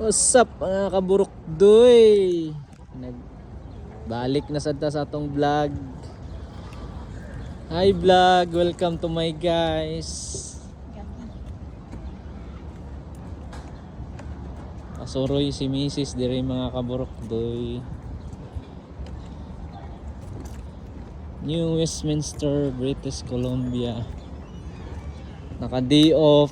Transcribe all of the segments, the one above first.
What's up, mga kaburukdoy? Nagbalik na sad ta sa atong vlog. Hi vlog, welcome to my guys. Kasuroy si Mrs. dire, mga kaburukdoy. New Westminster, British Columbia. Naka day off.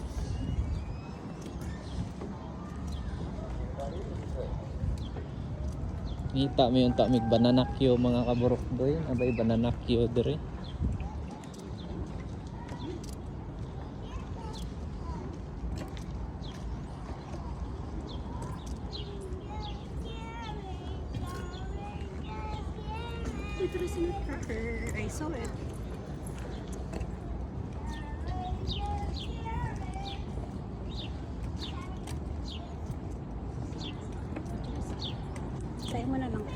Ngita mi unta mig banana queue, mga kaburukdoy. Abay banana queue dire. Ito na si Nutcracker. I saw it. Tayo mo na lang.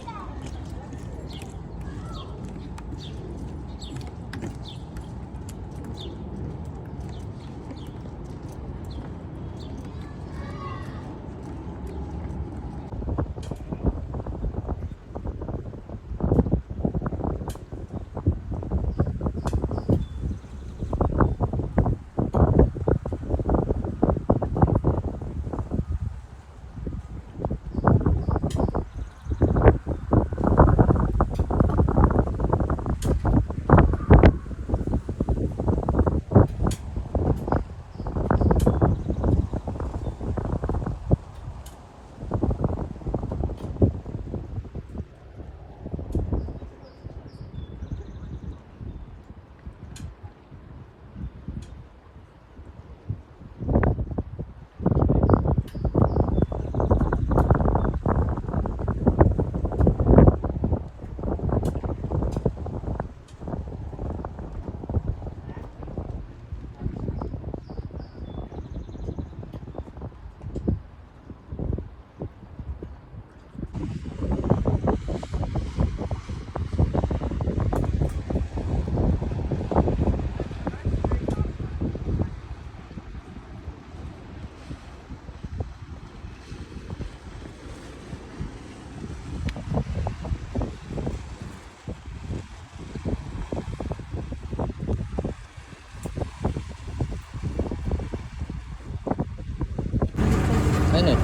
Ano?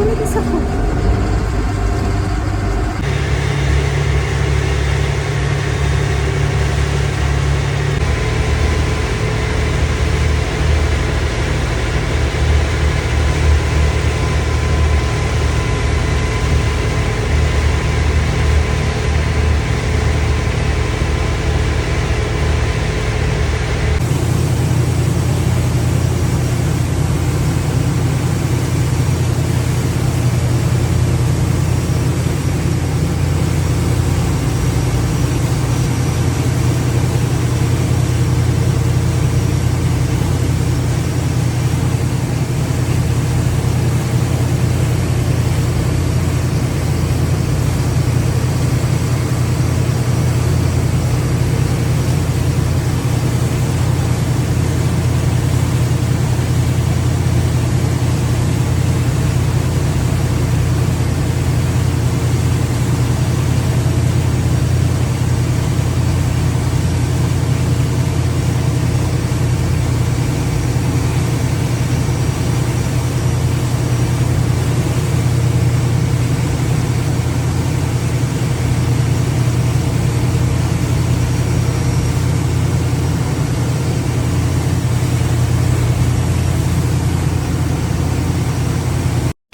Wala ka sa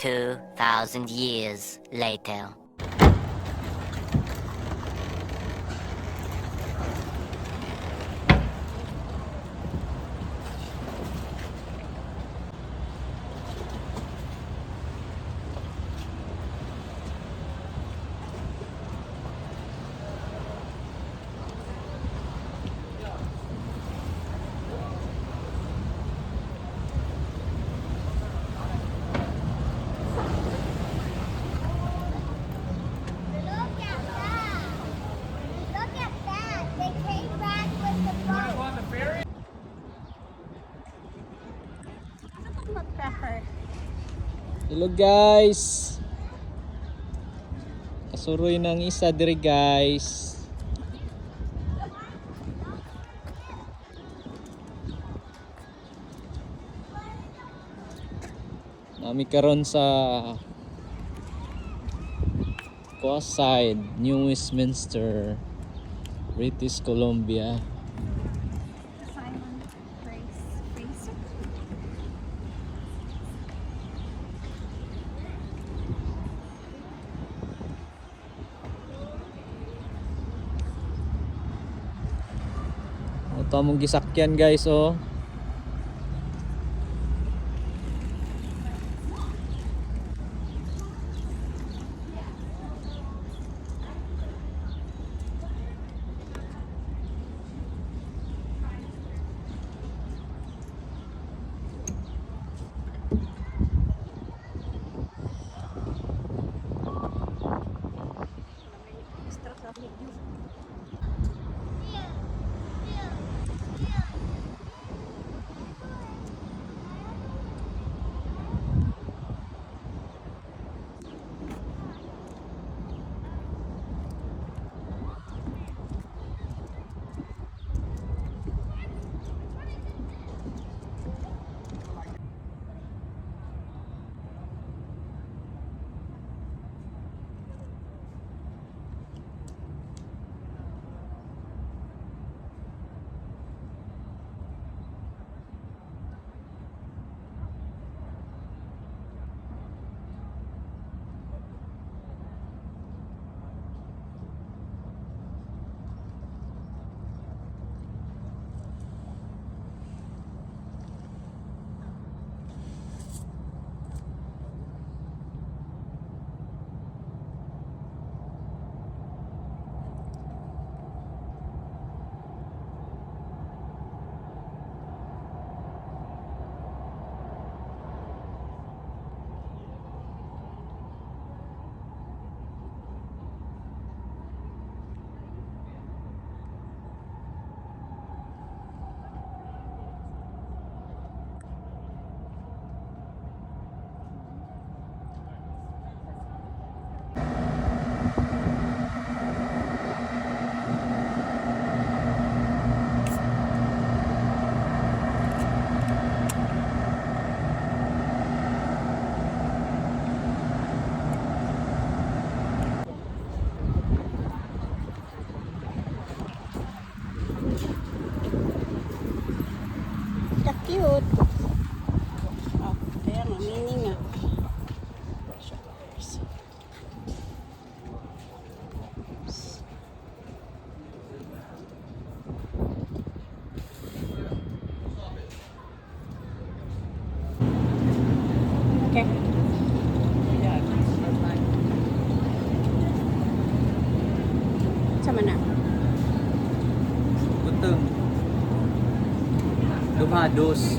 2,000 years later. Hello, guys. Kasuroy ng isa diri, guys. Nami karon sa Coastside, New Westminster, British Columbia. Simon Fraser. Ito among gisakyan, guys, oh. Extra sa video. Ka-cute. Oh, kaya nga, mini nga. Okay. Sama na. Butong. Dumados.